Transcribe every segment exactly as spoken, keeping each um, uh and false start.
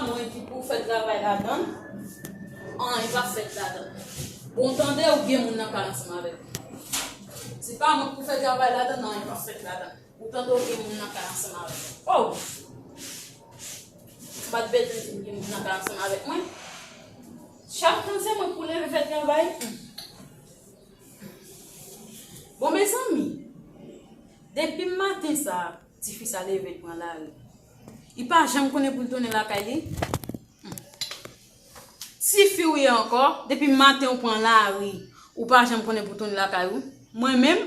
Mwen ki pou fè travay ladan, anyen p ap fèt ladan. Bon, tande, ou gen moun nan kay ansanm avèk mwen. Se pa mwen ki pou fè travay ladan, anyen p ap fèt ladan. Ou tande, ou gen moun nan kay ansanm avèk mwen. Oh! M pa t bezwen di m gen moun nan kay ansanm avèk mwen. Chak tan se mwen pou leve fè travay. Bon, mezanmi, depi maten sa, tifi sa leve l pran lari. Li pa janm konnen pou l tounen lakay li. Tifi w ye ankò, depi maten ou pran lari, ou pa janm konnen pou tounen lakay ou. Mwen menm,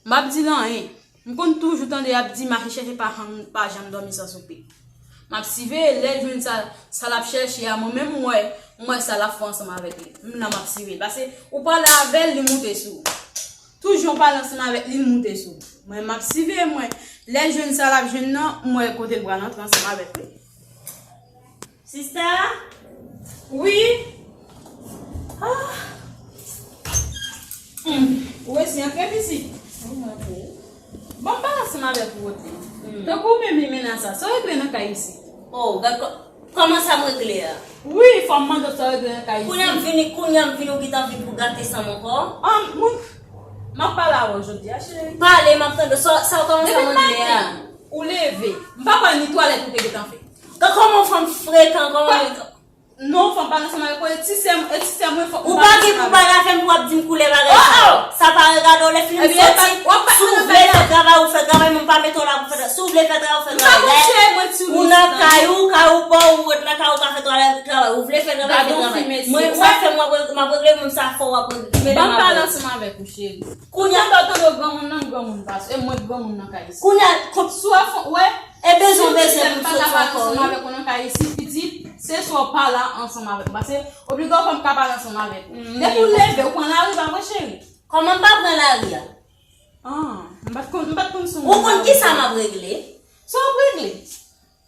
m ap di l anyen. M konn toujou tande y ap di mache chèche pa janm, pa janm dòmi san soupe. M ap siveye lè l jwenn sa, sa l ap chèche a, mwen menm m wè, m wè sa l ap fè ansanm avèk li. M nan m ap siveye. Paske ou pale avè l, li moute sou ou. Toujou w pale ansanm avèk li, l moute sou ou. Mwen, m ap siveye mwen. Lè l jwenn sa l ap jwenn nan, m wè kote l pral antre ansanm avèk li. Sista? Wi? Ah. Hmm. Ou resi antre pitit? Bon, m pale ansanm avèk ou, Wote. Hmm. Tankou ou menm li mennaj sa, sa w regle nan kay isi? Oh, gad kò-, kòman sa m regle a? Wi, fò m mande w sa w regle nan kay isi. Kounye a m vini, kounye a m vini, ou gentan vin pou gate san m ankò? Ah, moun, m ap pale avè w jodi a, cheri. Pale, m ap tande. Sa, sa w kòmanse a mande a? Depi maten, ou leve. M pa kwè ni twalèt ou te gentan fè. Gad kòman yon fanm frekan, kòman... Non, fanm pale ansanm avèk ou, e ti sè m, e ti sè mwen, fòk ou pale ansanm avèk. Ou pa gen pou pale avè m pou w ap di m koulè bagay sa yo. Sa pa regade w, lè fini m soti, si w vle fè travay, ou fè travay, mwen m pa mete w la pou fè travay. Si w vle fè travay, ou fè travay. Ou nan kay ou, kay ou pa w, ou ret nan kay ou, ka fè travay, travay. Ou vle fè travay, fè travay. Mwen, sa fè m w ap regle, m ap regle, mwen sa fè w ap regle. Ban m pale ansanm avèk ou, cheri. Kounye a, ou tande granmoun nan, granmoun pa sou, e mwen granmoun nan kay isi. Kounye a, si w ap fè, wè, e bezwen, bezwen pou m soti ankò, wi. Si w di m pa ka pale ansanm avèk ou nan kay isi, pitit, se swa w pale ansanm avèk mwen. Paske obligatwa m ka pale ansanm avèk ou. Depi w leve, ou pran lari, pa vre, cheri? Kòman m pa pran lari a? Ah, m pa t konn, m pa t konn sou moun. Ou konn kisa m ap regle? Sa w ap regle?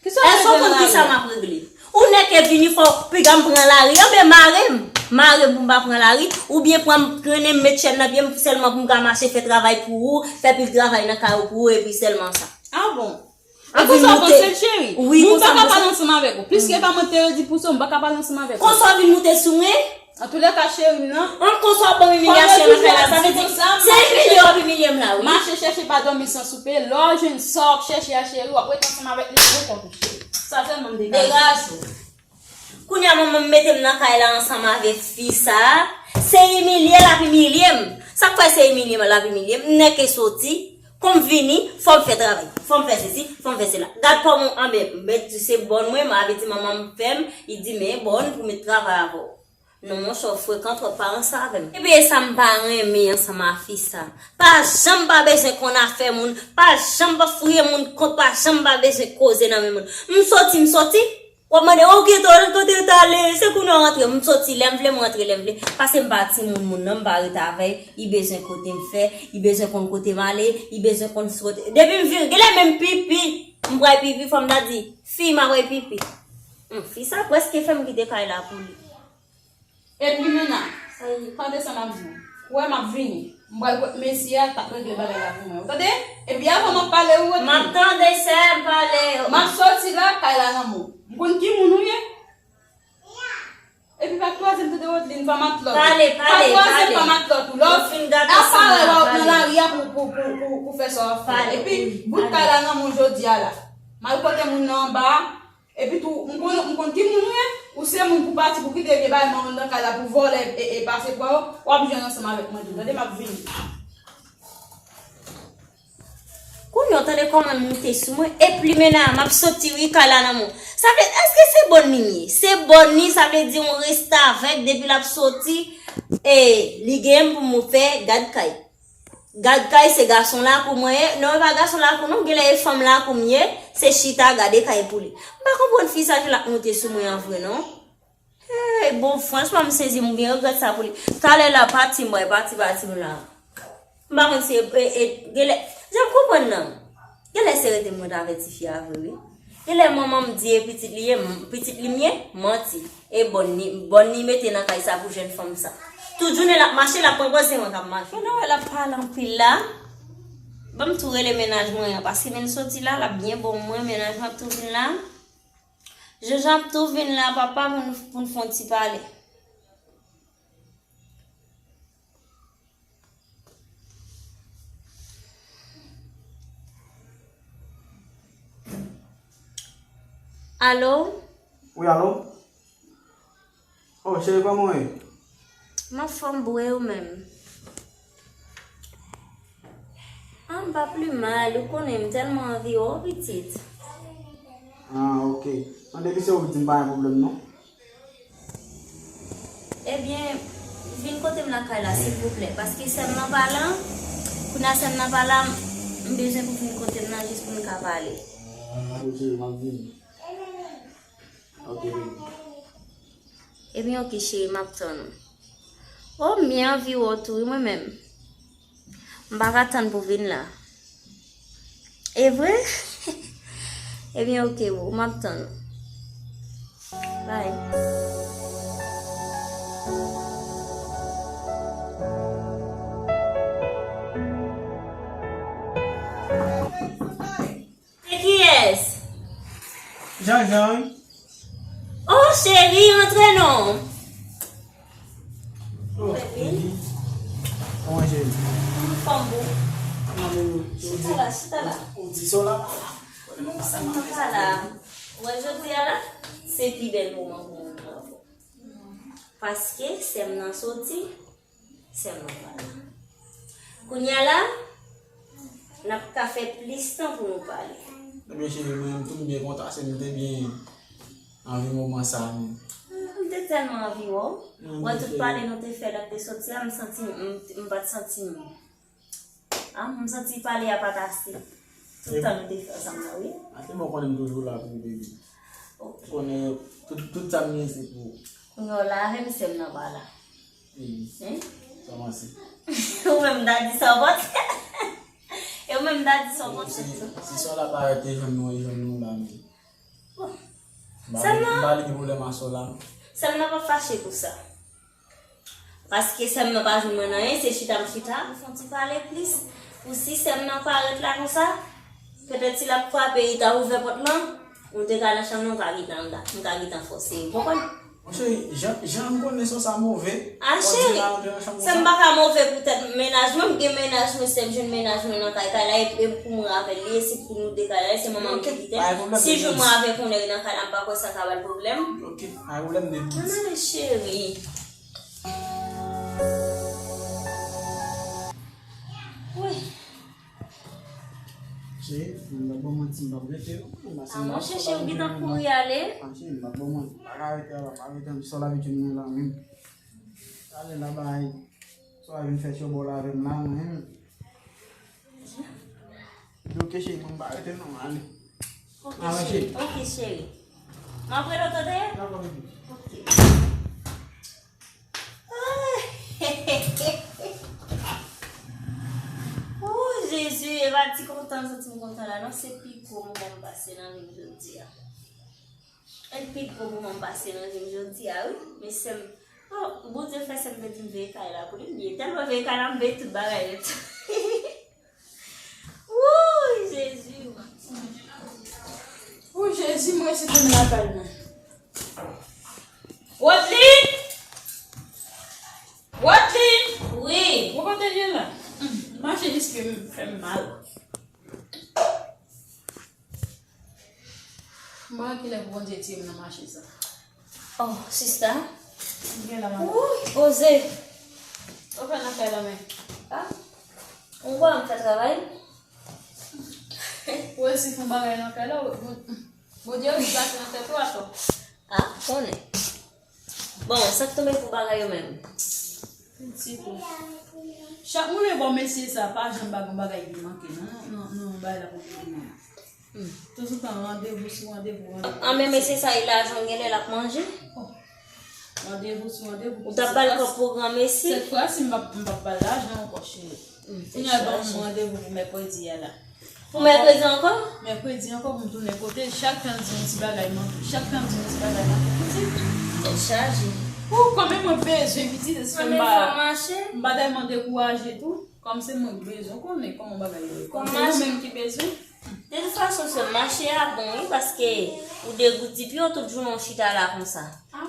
Èske w konn kisa m ap regle? Ou nèk e vini, fò piga m pran lari, anben mare m. Mare m pou m pa pran lari, oubyen pran m, trennen m, met chèn nan pye m sèlman pou m ka mache fè travay pou ou, fè pil travay nan kay ou pou ou, epi sèlman sa. Ah bon? E konsa w panse l, cheri? Wi, konsa m panse. Moun pa ka pale ansanm avèk ou. Piske e pa mwen ki te redi pou sa, m pa ka pale ansanm avèk ou. Konsa w vin moute sou mwen? Antoulèka, cheri m nan. An, konsa w ban m imilyasyon nan kay la, sa vle di, se imilye w ap imilye m la, wi. Mache chèche pa dòmi san soupe, lè w jwenn sa w ap chèche a, cheri, w ap rete ansanm avèk li pou kont ou, cheri. Sa sèlman m degaje. Degaje w. Kounye a, manman m mete m nan kay la ansanm avèk fi sa a. Se imilye l ap imilye m. Sa k fè se imilye l ap imilye m? M nèk e soti, kou m vini, fò m fè travay, fò m fè sesi, fò m fè sela. Gad kòman, anben, mèt di se bòn mwen, m ap di manman m fè m, li di men bòn pou met travay avè w. Non, monchè, w frekan twòp, pa ranse avè m. Epi e sa m pa renmen ansanm a fi sa. Pa janm pa bezwen konn afè moun, pa janm pa fouye moun kont, pa janm pa bezwen koze nan men moun. M soti, m soti. W ap mande, "O, kite w, kote w t ale?" Se kounye a w rantre. M soti lè m vle, m rantre lè m vle. Paske m pa timoun moun nan, m pa ret avè l. Li bezwen kote m fè, li bezwen konn kote m ale, li bezwen konn kote. Depi m vin, genlè menm pipi, m pral pipi, fò m ta di, "Fi, m ap pral pipi." Hum, fi sa prèske fè m kite kay la pou li. Epi Mena, tande sa m ap di w. Ou wè m ap vini. M pral kot mesye a k ap regle bagay la pou mwen. Ou tande? Epi avan m ap pale, ou ret. M ap tande, sè m, pale. M ap soti la, kay la nan men w. M konn ki moun ou ye. Epi pa kwaze m, tande, Wodeline, pa matlòt. Pale, pale, pale. Pa kwaze m, pa matlòt ou. Lè w fin gate sa, pale, lè w nan lari a pou, pou, pou, pou, pou fè sa w ap fè. Epi bout kay la nan men w jodi a la. M al kote moun nan anba a. Epi tou, m konn, m konn ki moun ou ye. Ou se moun pou pati, pou kite vye bagay mwen anndan kay la, pou vòlè e, e pase pran yo. W ap jwenn ansanm avèk mwen tou. Tande, m ap vini. Kounye a, w tande kòman l moute sou mwen. Epi Mena, m ap soti wi, kay la nan men w. Sa vle, èske se bòn li m ye? Se bòn li, sa vle di yon restavèk, depi l ap soti, e, li gen m pou m fè gad kay. Gad kay, se gason lakou mwen ye. Non, e pa gason lakou non, genlè e fanm lakou m ye, se chita gade kay pou li. M pa konprann fi sa jan l ap moute sou mwen an vre non. Hey, bon, franchman, m sezi, m byen regrèt sa pou li. Talè la, pati m, pati, pati m la. M pa konn si e, e, genlè, jan m konprann nan. Genlè se rete mwen t avè tifi a vre wi. Genlè manman m di e pitit li ye, m, pitit li m ye, manti. E bòn li, bòn li mete nan kay sa pou jèn fanm sa. Tout jounen l ap mache, l ap pran pòz se mwen k ap mache. Kounye a w wè l ap pale anpil la. Ban m tou rele mennaj mwen an, paske men l soti la, l ap byen bon mwen, mennaj mwen ap tou vin la. Jojo ap tou vin la, papa, pou n, pou n fè yon ti pale. Alo? Wi, alo? Oh, cheri, kòman w ye? M anfòm, boo, e ou menm? Ah, m pa pli mal, ou konnen m tèlman anvi wè w, pitit. Ah, ok. Mande misye pou di m pa gen pwoblèm, non. Ebyen, vin kote m lakay la, silvouplè, paske sè m nan pa la. Kounye a sè m nan pa la, m, m bezwen pou vin kote m nan jis pou n ka pale. Ah, ok, cheri, m ap vini. Ok, baby. Ebyen, ok, cheri, m ap tann ou. Oh, m byen anvi wè w tou, wi, mwen menm. M pa ka tann pou vin la. E vre? Ebyen, ok, boo, m ap tann ou. Bye. Se kiyès? Janjan, wi. Oh, cheri, antre non. Oh, baby. Kòman, cheri? Anfòm, boo. Chita la, chita la. Ou di sa w la pa la. Ou di sa w la pa la. Ou wè jodi a la, se pi bèl moman pou mwen ankò. Paske sè m nan soti, sè m nan pa la. Kounye a la, n ap ka fè plis tan pou nou pale. Ebyen, cheri, mwen menm tou, m byen kontan, se nou te byen anvi moman sa a menm. M te tèlman anvi wè w. Wè tout pale nou te fè lè m te soti a, m santi m, m pa t santi m. Ah, m santi pale a pa t ase. Tout tan nou te fè ansanm nan, wi. A, se bon, konnen m toujou la pou ou, baby. Ok. Konnen tout, tout sa m ye se pou ou. Kounye a w la avè m, sè m nan pa la. Baby. Hein? Kòmanse. Ou menm ta di sa w panse. E ou menm ta di sa w panse tou. Si, si sè w la parèt e jwenn nou, e jwenn nou la menm. Bon. M pa, sè m nan, m pa li gen pwoblèm a sè w la. Sè m nan pa fache pou sa. Paske sè m nan pa jwenn mwen nan anyen, se chita m chita, nou fè yon ti pale plis. Pou si sè m nan parèt la konsa, petèt si l ap frape, li ta ouvè pòt lan, nou te ka nan chanm nan, nou ka gentan anndan, nou ka gentan fòse, ou konprann? Monchè, jan, jan m konnen sè w sa move, a, cheri, sè m pa ka move poutèt mennaj mwen, m gen mennaj mwen, sè m jwenn mennaj mwen nan kay, kay la, e, e pou mwen avè l li ye, se pou nou de kay la, se manman m ki kite l. Si jou mwen avè l kounye a nan kay la, m pa kwè sa ka ba l pwoblèm. Ok, pa gen pwoblèm, baby. Manman cheri. Wi. Cheri, m pa ba w manti, m p ap rete non. Ah, monchè, cheri, ou gentan kouri ale? Ah, cheri, m p ap ba w manti, m pa ka rete la, m pa rete, m sòl abitye mwen la menm. Ale la bay. Sòl la vin fè tchòbòl avè m la, mwen menm. Bloke cheri, mwen m pa rete non, ale. Ok, cheri. Ok, cheri. M ap rele w tande? Dakò, baby. Ok. Oh, Jezi, e pa ti kontan m santi m kontan la, non, se pi gwo moman m pase nan vi m jodi a. E pi gwo moman m pase nan vi m jodi a, wi. Men sè m, oh, Bondye fè sè m te di m veye kay la pou li, m bliye tèlman veye kay la, m bliye tout bagay nèt. Wouy, Jezi. Wouy, Jezi, mwen resi tounen lakay mwen. Rodlin! Rodlin! Wi. Ou kote l ye la? Hmm, mache jis ke m fè m mal. M pa wè kilè pou Bondye tire m nan mache sa. Oh, sista. M gen la, madanm. Wouy, Oze. Ou fè nan kay la, men. Ah. Ou wè m fè travay? Ou resi fè yon bagay nan kay la, ou, ou, Bondye resi pase nan tèt ou atò. Ah, konnen. Bon, sa k tonbe pou bagay yo menm? Pitit ou. Chak moun e bon mesye sa, pa janm pa gen bagay ki manke, non, non, non, bagay la pou moun. Hmm. Touzoutan randevou sou randevou, randevou. An, men mesye sa, e lajan w genlè l ap manje? Oh. Randevou sou randevou. Ou t ap ba l kòb pou granmesi? Sèt fwa si m p ap, m p ap ba l lajan ankò, cheri. Hmm, kounye a l ban m randevou pou mèkredi a la. Pou mèkredi ankò? Mèkredi ankò pou m tounen kote l. Chak tan l di yon ti bagay manke. Chak tan l di yon ti bagay manke. Pitit. Tèt chaje. Ou, kòman mwen bezwen pitit, èske m pa, m pa tèlman dekouraje tou. Kòm se mwen k bezwen, ou konnen kòman bagay yo ye. Kòm se ou menm ki bezwen. De tout fason, sè m, mache a bon, wi, paske ou degoudi pye w tout jounen w chita la konsa.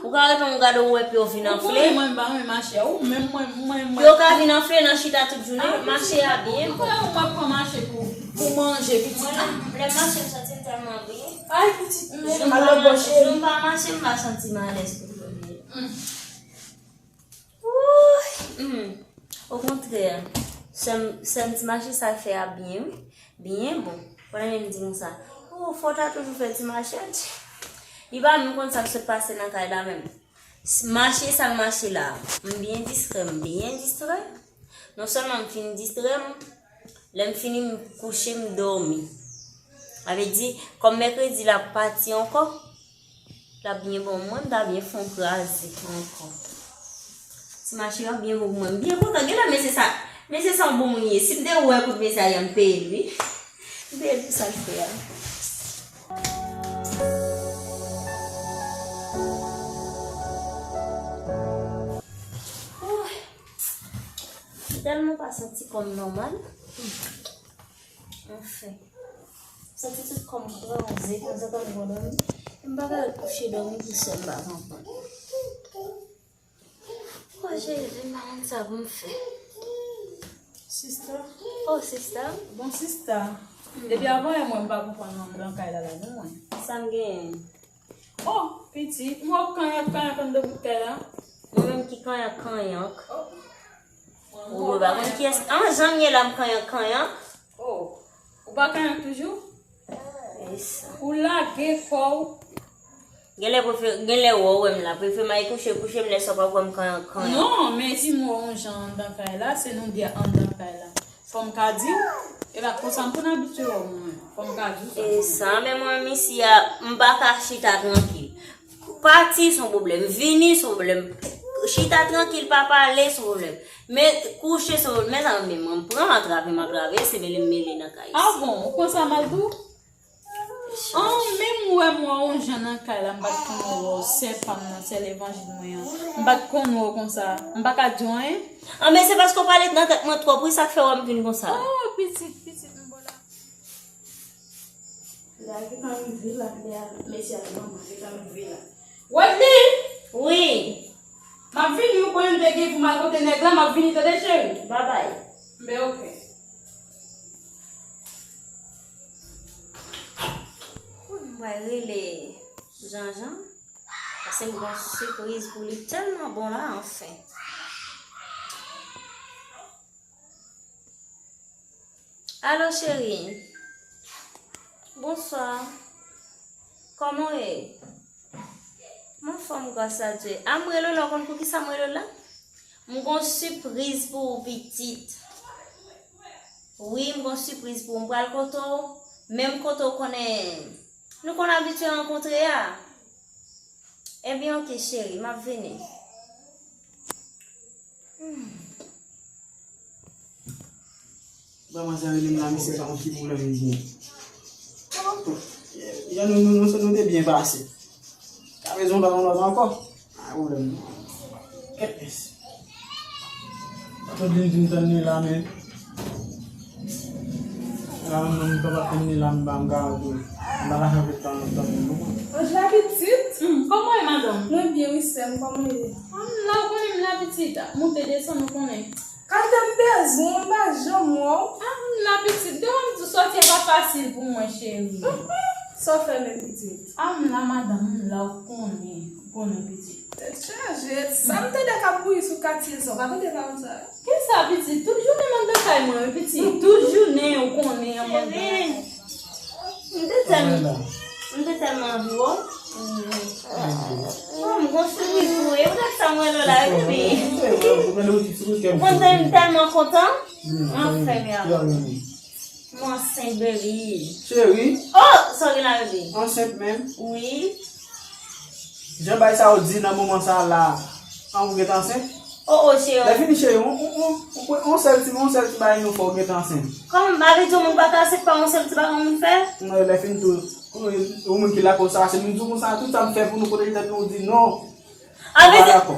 Ou ka rete w gade w wè pye w vin anfle. Ou konnen mwen m pa renmen mache a. Ou menm mwen, mwen, mwen. Pye w ka vin anfle nan chita tout jounen. Mache a byen bon. Ou kwè mwen pran mache pou, pou manje, pitit? Mwen, lè m mache, m santi m tèlman byen. Ay, pitit, m al lòt bò, cheri. Jou m pa mache, m pa santi m alèz pou premye. Wouy! Hmm. Okontrè, sè m, sè m, ti mache sa fè a byen, wi. Byen bon. Pandan menm di konsa, oh, fò w ta toujou fè ti mache. Li pa menm konn sa k sot pase nan kay la menm. S-, mache sa m mache la, m byen distrè, m byen distrè. Non sèlman m fin distrè m, lè m fini m kouche m dòmi. Sa vle di, kòm mèkredi la ap pati ankò, l ap byen bon, mwen m ta byen fè yon kraze ankò. Ti mache yo ap byen bon pou mwen. M byen kontan. Genlè mesye sa, mesye sa yon bon moun ye. Si m te wè kout mesye a ye, m peye l wi. M peye l pou sa l fè a. Ooh. M tèlman pa santi kò m nòmal. Anfen. Santi tout kò m kraze, tanzantan m gon dòmi. M pa ka kouche dòmi pou sè m pa konprann. O Jezi, m pa konn sa pou m fè. Sista. Oh, sista. Bon, sista. Depi avan yè mwen, m pa konprann anndan kay la la, non, mwen. Sa m genyen? Oh, pitit, m wè w kanyank, kanyank anndan bout kay la. Mwen menm ki kanyank, kanyank. Oh. Ou pa konn kiyès. An, jan m ye la, m kanyank, kanyank. Oh. Ou pa kanyank toujou? E sa. Ou lage kò w. Genlè prefe-, genlè wè w wè m la. Prefere m al kouche, kouche m lè sa w pa wè m kanyank, kanyank. Non, men si m wè w yon jan anndan kay la, se nou de anndan kay la. Fò m ka di w, e pa konsa m konn abitye wè w mwen. Fò m ka di w sa. E sa, men mwen, misi a, m pa ka chita trankil. Pati se yon pwoblèm, vini se yon pwoblèm. Chita trankil, pa pale se yon pwoblèm. Men kouche se yon pwoblèm. Mezanmi, men mwen m pran antrave, m antrave, se mele m mele nan kay isi. Ah bon, ou konsa mal tou? An, menm wè m wè w yon jan nan kay la, m pa t konn wè w, sè pa m nan, sè levanjil mwen an. M pa t konn wè w konsa. M pa ka di w anyen. An, men se paske w pale nan tèt mwen twòp, wi, sa k fè w wè m vin konsa. Oh, pitit, pitit, m bo la. La, gentan rive la, lè a, mesye a, manman, gentan rive la. Wedney! Wi. M ap vini, ou konnen m te gen pou m al kote nèg la, m ap vini, tande, cheri? Babay. Ben, oke. Mwen rele Janjan, paske m gen yon sipriz pou li tèlman bon la, anfen. Alo, cheri. Bonswa. Kòman w ye? M anfòm, gras a Dye. A, m rele w la, ou konn poukisa m rele w la? M gon sipriz pou ou, pitit. Wi, m gon sipriz pou ou. M pral kote w, menm kote w konnen nou konn abitye rankontre a. Ebyen, oke, cheri, m ap vini. Hmm. Manman sa rele m la, misye pa konn ki pwoblèm li gen. Jan nou, nou, nou, nou te byen pase. Ka bezwen pa yon lòt ankò. Pa pwoblèm non. Kèt mesye. Tout vin vin tann li la, men. La, mwen, mwen pa pa tann li la, m pa, m ka, m pa ka fè tan, tan, non. Anjla pitit, kòman w ye, madanm? Mwen byen, wi, sè m, kòman w ye? A, m la, ou konnen m la, pitit. Moute desann, ou konnen. Kante m bezwen w, m pa janm wè w. A, m la, pitit. Devan m di w, sòti a pa fasil pou mwen, cheri. Sa w fè menm, pitit? A, m la, madanm, m la, ou konnen. Ou konnen, pitit. Tèt chaje. Sa m tande k ap bouyi sou katye sa, w pa tande pawòl sa yo? Kisa, pitit? Tout jounen m anndan kay mwen, wi, pitit. Tout jounen, ou konnen, m anndan. Cheri, m te tèlman, m te tèlman anvi wè w. Oh, m gon sipriz pou ou, e poutèt sa m rele w la, wi, baby. Ou konn m tèlman kontan. Anfen, men. M ansent, baby. Cheri. Oh, sa w gen la, baby? Ansent menm? Wi. Jan bagay sa yo di nan moman sa la, an ou gentan ansent? Oh, oh, cheri. Lè fini, cheri, on, on, on, on, on sèl ti, on sèl ti bagay nou fè, ou gentan ansent. Kòman, bagay di yon moun pa ka ansent pa yon sèl ti bagay yon moun fè? Non, lè fini tou, ou, ou moun ki lakòz sa, se moun di w konsa, tout sa m fè pou nou pwoteje tèt nou, ou di non. Ou pa dakò.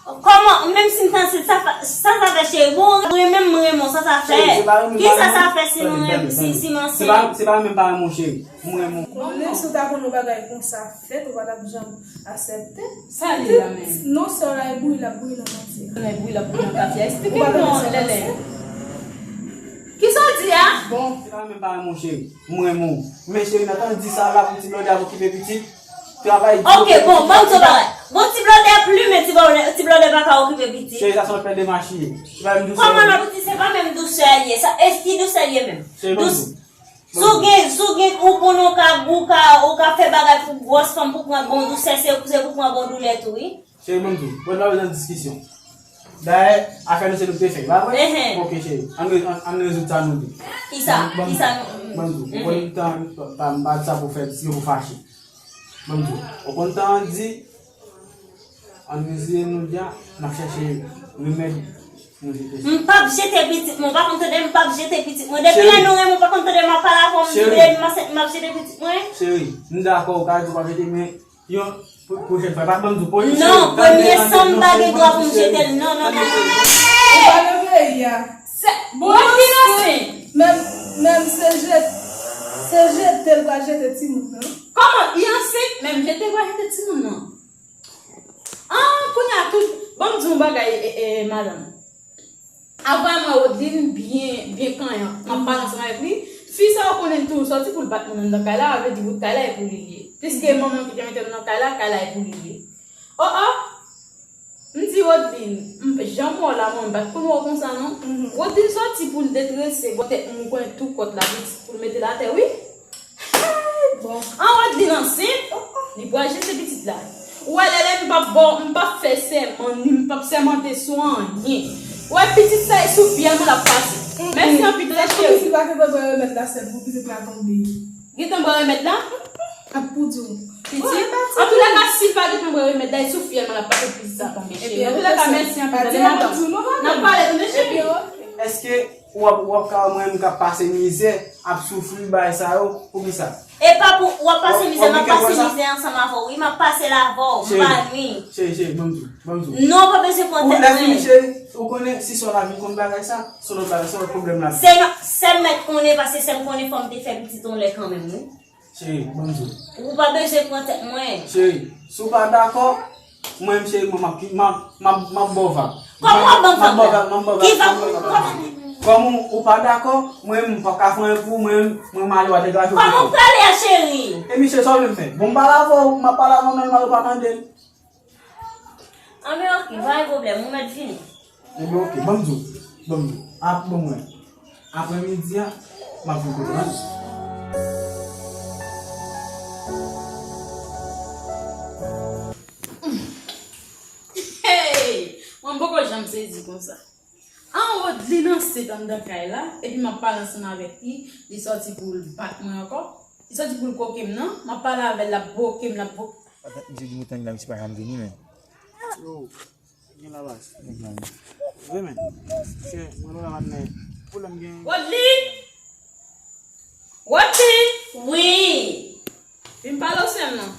Kòman, menm si m t ansent, sa, sa, sa fè cheri? Bon, mwen menm, mwen renmen w, sa, sa fè? Cheri, se pa renmen, ki sa, sa fè si mwen, si, si m ansent? Se pa, se pa renmen, pa renmen w, cheri. Mwen renmen w. Konnen si w ta konn yon bagay konsa fèt, ou pa t ap janm aksepte. Sa li la menm? Non, sè w la, e bouyi l ap bouyi nan katye a. L ap bouyi, l ap bouyi nan katye a. Eksplike non, Lele. Ki sa w di a? Bon, se pa renmen, pa renmen w, cheri. Mwen renmen w. Men cheri, nan tan di sa la pou ti blòdè ap okipe pitit, travay di. Ok, bon, ban m di w bagay. Bon, ti blòdè ap limen ti blòdè, ti blòdè pa ka okipe pitit. Cheri, sa se yon pèl de machi ye. Se pa menm dousè. Kòman l ap di se pa menm dousè l ye? Sa, e ki dousè l ye menm? Cheri, ban m di w. Si w gen, si w gen, ou konn ou ka, ou ka, ou ka fè bagay pou gwòs fanm pou pran bon dousè, se, se pou pran bon doulè tou, wi. Cheri, ban m di w, bon, nou pa bezwen diskisyon. Dayè, afè nou se nou k te fè, pa vre? Enhen. Ok, cheri, ann re-, ann, ann rezoud sa nou de. Kisa? Ban m, kisa nou? Ban m di w, ou konn tan, pa, pa, m pa di sa pou fè, si yo pou fache. Ban m di w, ou konn tan an di, ann reziye nou dja, n ap chèche remèd nou jete. M p ap jete pitit mwen, ou pa konn tande m p ap jete pitit mwen. Depi lè nou renmen, ou pa konn tande m ap pale avè w, m di m ansent, m ap jete pitit mwen. Cheri, m dakò, ou ka di w p ap jete, men yon pwochèn fwa, pa ban m di w, pwochèn fwa. Non, premye san m pa gen dwa pou m jete l, non, non, non, non, non. Ou pa nan peyi a. Se, bon, ki nan se? Menm, menm se jete, se jete l pral jete timoun nan. Kòman? Li ansent, menm jete l pral jete timoun nan. Ah, kounye a tout, ban m di yon bagay, e, e, madanm. Avan m wè Rodlin byen, byen kanyan, m ap pale ansanm avèk li. Fi sa yo konnen l toujou sòti pou l bat moun anndan kay la, sa vle di bout kay la e pou li l ye. Piske manman ki te mete l nan kay la, kay la e pou li l ye. Oh, oh! M di Rodlin, m, jan m wè w la, mwen, m pa t konn wè w konsa, non. Rodlin sòti pou l detrese bò tèt moun, konnen tou kòt la, pitit, pou l mete l atè, wi. Bon. An Rodlin ansent, li pral jete pitit la. Ou wè, Lele, m p ap ba w, m p ap fè sèman, ni m p ap sèmante sou anyen. Ou wè, pitit sa e sou pye mwen l ap pase. Mèsi anpil, trè cheri. Pitit la gentan bwè remèd la, sèl pou pitit la tonbe. Gentan bwè remèd la? Ap pou di w. Pitit? Antoulèka, si l pa gentan bwè remèd la, e sou fyèl mwen l ap pase pou pitit sa tonbe, cheri. Antoulèka, mèsi anpil, tande madanm. N ap pale, tande, cheri. Èske w ap, w ap ka wè mwen menm k ap pase mizè, ap soufri, bagay sa yo, poukisa? E pa pou w ap pase mizè, m ap pase mizè ansanm avè w, wi, m ap pase l avè w, m pa nwi. Cheri, cheri, ban m di w, ban m di w. Non, w pa bezwen pran tèt mwen. Ou lè fini, cheri, ou konnen, si sè w la vin konn bagay sa, se yon lòt bagay, se yon lòt pwoblèm l ap vin. Se non, sè m mèt konnen, paske sè m konnen fò m te fè pitit yon lè kanmenm, wi. Cheri, ban m di w. Ou pa bezwen pran tèt mwen. Cheri, si w pa dakò, mwen menm cheri, mwen m ap, m ap, m ap, m ap ba w vag. Kòman w ap ban m vag la? M ap ba w vag, m ap ba w vag. Ki vag? Kòman ou pa dakò, mwen menm m p ap ka fè anyen pou ou, mwen menm, mwen m ale w a degaje w. Kòman w prale a, cheri? E misye sa w vle m fè? Bon, m pale avè w, m ap pale avè w nòmal, ou pa tande l. Anben, ok, pa gen pwoblèm, ou mèt vini. Enben, ok, ban m di w, ban m di w. Ap, ban mwen. Aprè midi a, m ap vin kote w. Hey! Mwen poko janm sezi konsa. An Rodlin ansent anndan kay la, epi m ap pale ansanm avèk li, li sòti pou l bat mwen ankò. Li sòti pou l koke m nan, m ap pale avè l, l ap boke m, l ap boke. Misye di mwen tann la, misye pa janm vini, men. Yo, gen la baz. Vre, men. Chè, mwen la, men. Pwoblèm gen. Rodlin! Rodlin! Wi! Vin pale w sè m nan.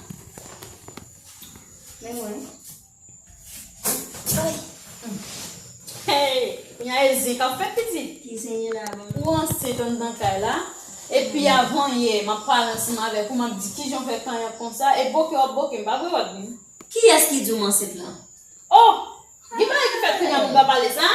Men mwen. Hey, kounye a e zen k ap fèt, pitit. Ki zen ye la, bon? Ou ansent anndan kay la. Epi avan yè, m ap pale ansanm avèk ou, m ap di kijan w fè kanyan konsa, e boke w ap boke m, pa vre, Rodlin? Kiyès ki di w m ansent la? Oh! Gen bagay ki fèt kounye a pou m pa pale sa?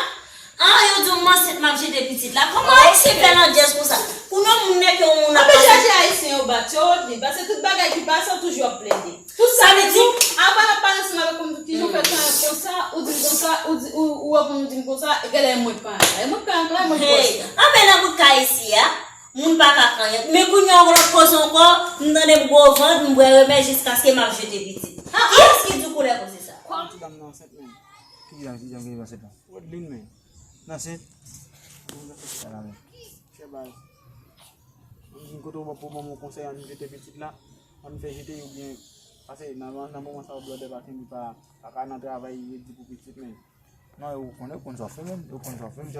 Ah, yo di w m ansent, m ap jete pitit la. Kòman Ayisyen fè landjèz konsa? Pou yon moun nèk yon moun ap pase. Anben chaje Ayisyen yo bat yo, Rodlin, paske tout bagay ki pase, w toujou ap plede. Pou sa, sa vle di, avan n ap pale ansanm avèk ou, m di w kijan w fè kanyan konsa, ou di m konsa, ou di, ou, ou reponn ou di m konsa, e genlè e mwen k kanyan la. E mwen k kanyan la, e mwen k bòs la. Anben nan bout kay isi a, moun pa ka kanyen. Men kounye a yon lòt koze ankò, m tande m gwo vant, m bwè remèd jiskaske m ap jete pitit. Kiyès ki di w koulè koze sa? Ti dam nan ansent menm. Ki jan, ki jan, ki jan ansent la? Rodlin men. Nan ansent? Sa la menm. Chè baz. Mwen di kote w pou ban mwen konsèy, ann jete pitit la, ann fè jete oubyen, paske nan, nan moman sa yo blòdè pa kenbe pa, pa ka nan travay redi pou pitit men. Non, yo konnen, yo konn sa w fè menm, yo konn sa w fè, m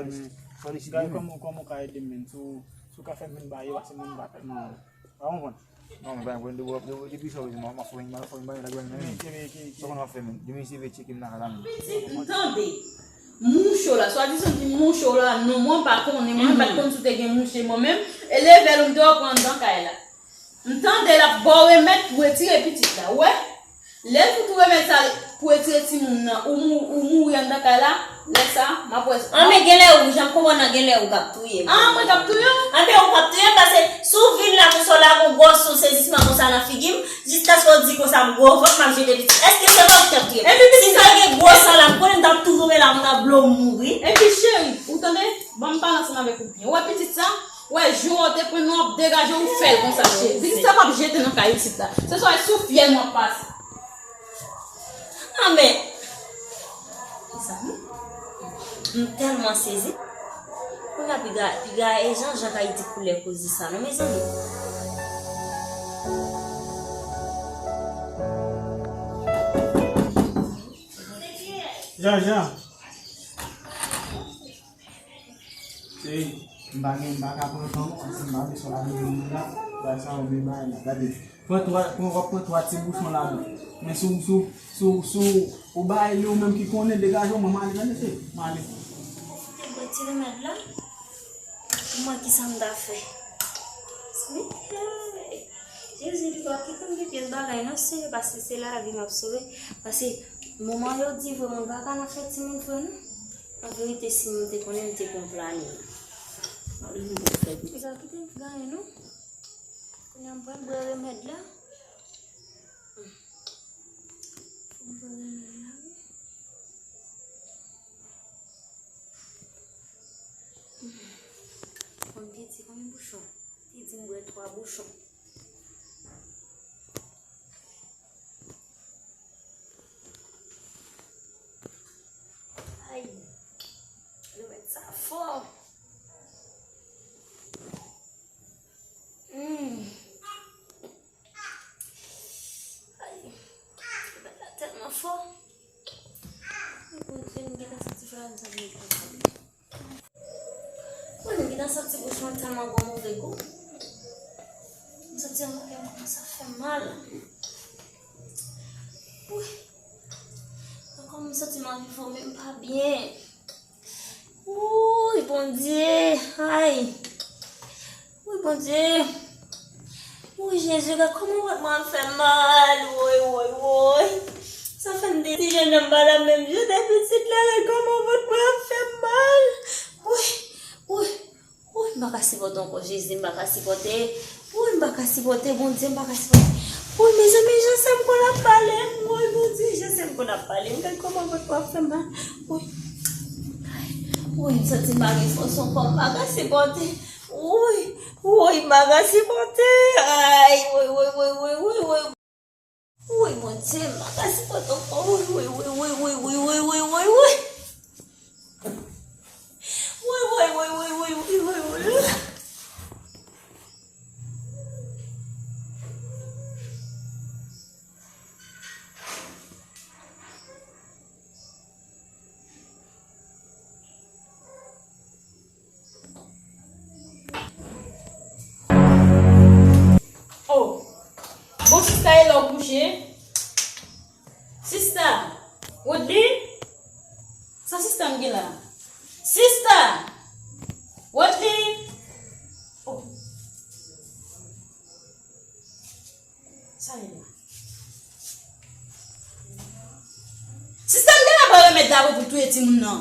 sòlisite menm. Gade kòman, kòman w ka ede m menm, si w, si w ka fè m vin ba yo, paske moun pa tèlman, pa konprann. Non, men pa gen pwoblèm, depi, depi, depi sa w bezwen, m ap fè yon, m ap fè yon bagay la, grann nan. Sa w konn w ap fè, men. Demen se vle tcheke m nan kay la, men. Pitit, m tande. Mouche w la, swadizan di mouche w la, non, mwen pa konnen, mwen pa t konn si w te gen mouche, mwen menm, e leve l, m te wè w pran anndan kay la. M tande l ap ba w remèd pou retire pitit la, w wè? Lè l fout ou remèd sa pou retire timoun nan, ou mou-, ou mouri anndan kay la, lè sa, m ap wè sa. Anben, genlè ou, jan m konprann nan, genlè ou k ap touye m. Ah, mwen k ap touye w? Anben, ou k ap touye m, paske si w vin la konsa w lage yon gwo son sezisman konsa nan figi m, jiskaske w di konsa m gwo vant, m ap jete pitit. Èske se pa ou ki t ap touye m? Epi pitit sa gen gwo san la, m konnen m t ap tou tonbe la, m t ap blo mouri. Epi cheri, ou tande? Ban m pale ansanm avèk ou byen. Ou wè pitit sa? Ou wè jou w te pran nan w ap degaje w fè l konsa cheri. Pitit sa p ap jete nan kay isit la. Se swa sou fyèl mwen ap pase. Anben, mezanmi, m tèlman sezi. Kounye a piga, piga e jan, jan kay di koulè koze sa non, mezanmi. Jan, jan. Cheri, m pa gen, m pa ka pran tan non, si m pa vle sou la vin moun la, bay sa ou vin bay la. Gade, pran twa, pran, w ap pran twa ti bouchon ladan. Men sou, sou, sou, sou, ou bay li ou menm ki konnen, degaje w, mwen m ale, tande cheri, m ale. Te bwè ti remèd la, pou mwen ki sa m ta fè. Sweet Jezi, li pa kite m gen pyès bagay non, Senyè, paske se lavi m ap sove. Paske moman yo di vre, moun pa ka nan fè timoun vre non. An verite, si moun te konnen, m te gon planin. Li vin pou fè. Li pa kite m ganyen non. Kounye a m pral bwè remèd la. M bwè remèd la, wi. Konn piti konbyen bouchon? Li di m bwè twa bouchon. Ay, remèd sa fò. Hmm. Ay, remèd la tèlman fò. Bondye, m gentan santi frè m sa vin konsa. Mwen, m gentan santi bouch mwen tèlman gon move gou. M santi anba kè m kòmanse ap fè m mal. Wi. Ankò m santi m anvi vòmi, m pa byen. Wouy, Bondye, ay. Wouy, Bondye. Wouy, Jezi, gad kòman vant mwen ap fè m mal. Woy, woy, woy. Sa fè m de ti jennonm pa la menm jete pitit la, gad kòman vant mwen ap fè m mal. Wouy, wouy, wouy, m pa ka sipòte ankò, Jezi, m pa ka sipòte. Wouy, m pa ka sipòte, Bondye, m pa ka sipòte. Wouy, mezanmi, jan sè m konn ap pale m. Wouy, Bondye, jan sè m konn ap pale m. Gad kòman vant mwen ap fè m mal. Wouy. Wouy, m santi m pa gen fòs ankò, m pa ka sipòte. Wouy, wouy, m pa ka sipòte. Ay, wouy, wouy, wouy. Wouy, Bondye, m pa ka sipòte ankò. Wouy, wouy, wouy. Wouy, wouy, wouy, wouy, wouy, wouy. Wouy, wouy, wouy, wouy, wouy, wouy, wouy, wouy. Oh. Bon, sista, e la w kouche? Sista, Woodline? Sa sista m gen la? Sista! Woodline! Oh. Sa ye la? Sista m genlè pran remèd la pou, pou touye timoun nan.